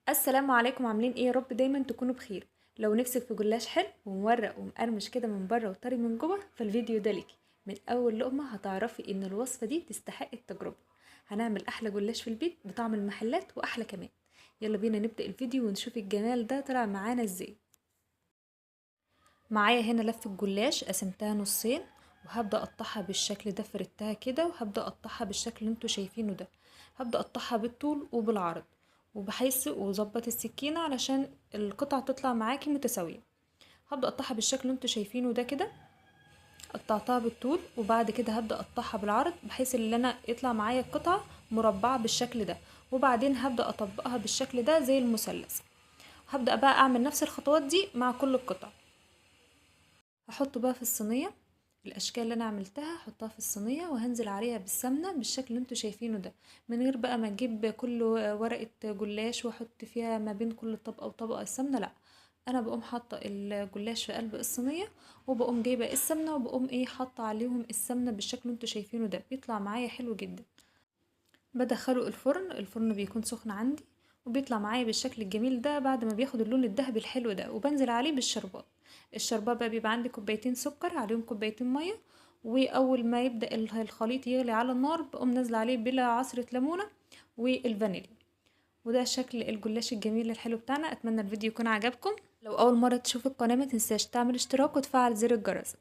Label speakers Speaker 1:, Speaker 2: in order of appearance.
Speaker 1: السلام عليكم، عاملين ايه؟ يا رب دايما تكونوا بخير. لو نفسك في جلاش حلو ومورق ومقرمش كده من بره وطري من جوه، فالفيديو ده ليكي. من اول لقمة هتعرفي ان الوصفة دي تستحق التجربة. هنعمل احلى جلاش في البيت بطعم المحلات واحلى كمان. يلا بينا نبدا الفيديو ونشوف الجمال ده طلع معانا ازاي. معايا هنا لفه جلاش قسمتها نصين، وهبدا اقطعها بالشكل ده، فردتها كده وهبدا اقطعها بالشكل اللي انتوا شايفينه ده. هبدا اقطعها بالطول وبالعرض، وبحيث وظبط السكينة علشان القطعة تطلع معاكي متساوية. هبدا اقطعها بالشكل اللي انتوا شايفينه ده كده. قطعتها بالطول، وبعد كده هبدا اقطعها بالعرض بحيث ان انا يطلع معايا القطعة مربعه بالشكل ده. وبعدين هبدا اطبقها بالشكل ده زي المثلث. هبدا بقى اعمل نفس الخطوات دي مع كل القطع. هحطه بقى في الصينية الاشكال اللي انا عملتها، هحطها في الصينية وهنزل عليها بالسمنه بالشكل اللي انتوا شايفينه ده، من غير بقى ما اجيب كل ورقة جلاش واحط فيها ما بين كل طبقه وطبقه السمنة. لا، انا بقوم حاطه الجلاش في قلب الصينية، وبقوم جايبه السمنة وبقوم حاطه عليهم السمنة بالشكل اللي انتوا شايفينه ده، بيطلع معايا حلو جدا. بدخله الفرن، الفرن بيكون سخن عندي، وبيطلع معايا بالشكل الجميل ده بعد ما بياخد اللون الذهبي الحلو ده. وبنزل عليه بالشربات. الشربات بقى بيبقى عندي كوبايتين سكر عليهم كوبايتين مية، واول ما يبدا الخليط يغلي على النار بقوم نازله عليه بلا عصره ليمونه والفانيليا. وده شكل الجلاش الجميل الحلو بتاعنا. اتمنى الفيديو يكون عجبكم. لو اول مرة تشوف القناة ما تنساش تعمل اشتراك وتفعل زر الجرس.